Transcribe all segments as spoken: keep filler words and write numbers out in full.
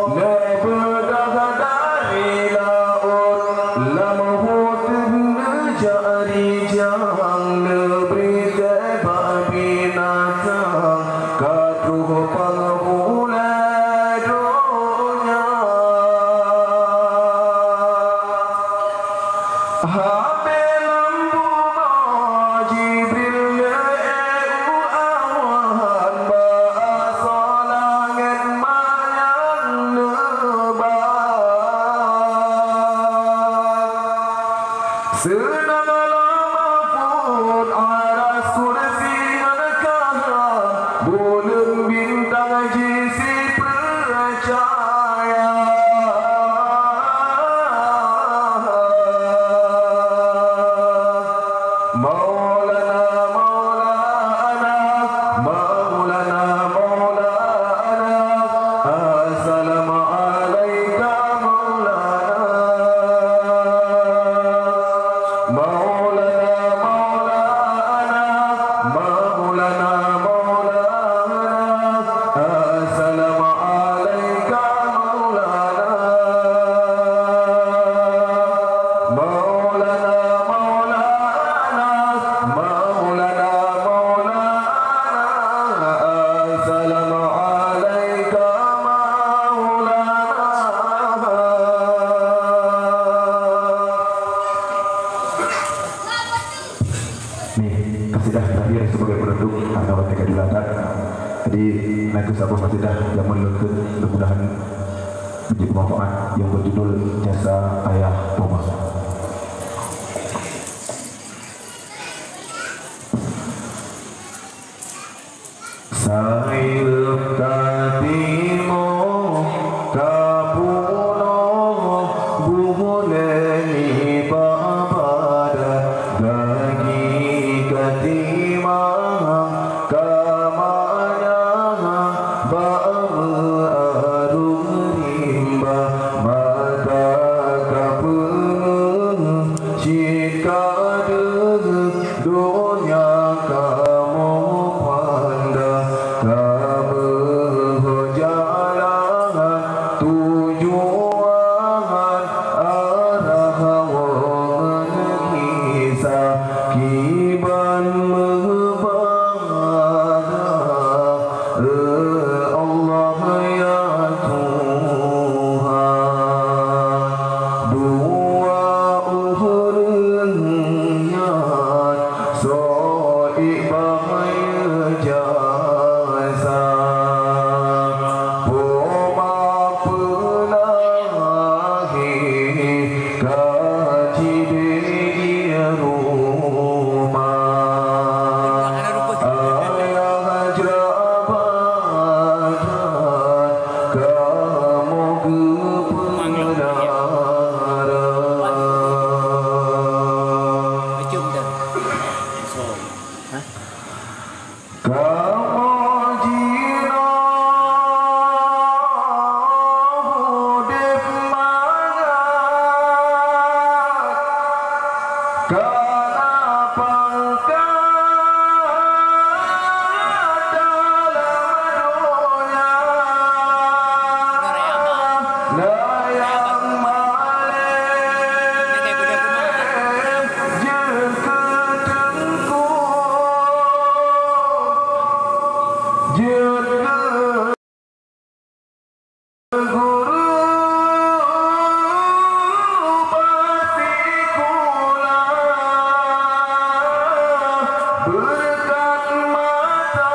Neubeudah dari laôt, lam huteueh neujak rijang, neubri teuh bak binatang, ka troh panghulée donya. Habéh lam bumoe Jibril lé u awan, bak asoe langét manyang neuba. Seunang Lauh Mahfuz, Arasy, Kursi ngon Kaham, buleuen bintang jih sipeucaya. Maulana, Maulana, Maulana, Maulana, Assalamu alaika Maulana. Maulana, Maulana, Maulana, Maulana, Assalamu alaika Maulana. Maulana, Maulana, Maulana, Maulana, Assalamu alaika Maulana. Nih, kasidah terakhir sebagai penutup, karena waktu ka dilatat. Jadi, lagu saboh kasidah nyang meuleukeut, mudah-mudahan menjadi bermanfaat, yang berjudul Jasa Ayah Poma. Sayeuep ka timoh, ka peunoh buleuen nibak badan, gaki ka timang, ka manyang bak meuarung rimba, mata ka peungeuh cit ka deuh. Donya kamoe pandang, kamoe jalan tujuan, arah woe ngon gisa kiban meubarak. Eh Allah ya Tuhan, dua ureueng nyan soe bahagia jasa. Poma peulahé ka jideh di ruma. Ayah jak badan kamoe geupeudara. Kamoe jinoe udeb mangat kana pangkat dalam donya. Na nyang malém jeuet keu teungku, jeuet keu guru basikula, beureukat mata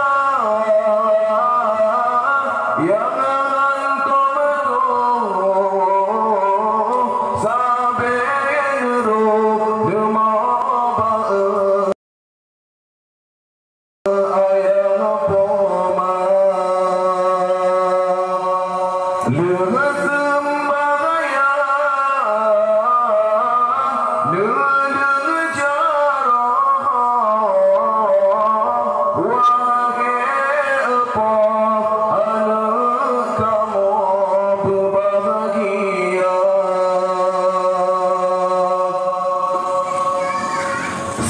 nyang hantom troh sabe roh leumah ba-, Ayah Poma, lheueh seumbahyang, neudeungoe jaroe, wahé Po, aneuk kamoe beubahgia.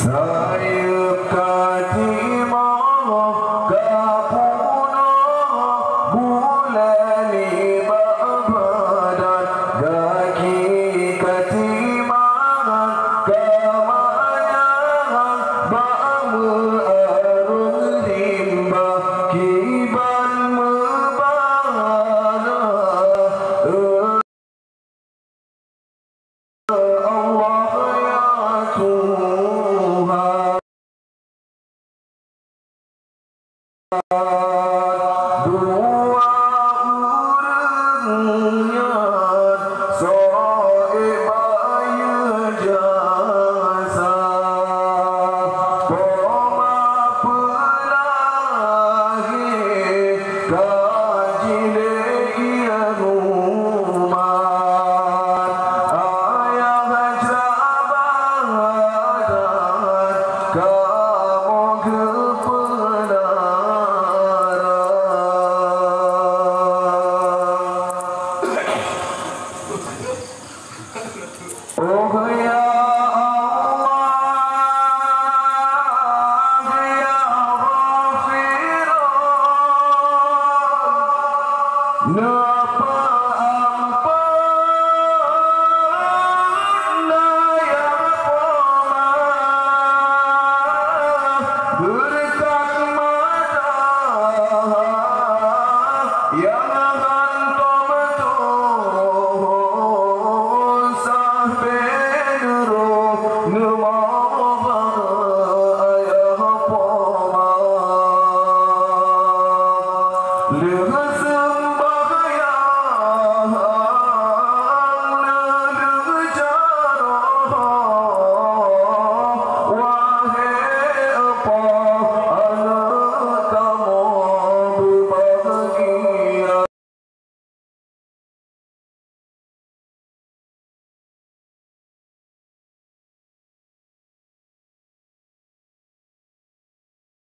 Sayeuep ka timoh, ka peunoh buleuen nibak Dua ureuëng nyan soe bayeue jasa, poma peulahé ka jilée ié mumat. Ayah Jabal kamoe geupeudara. Oh ya Allah, ya Ghafir, neupeuamphon, ya Rahman, beri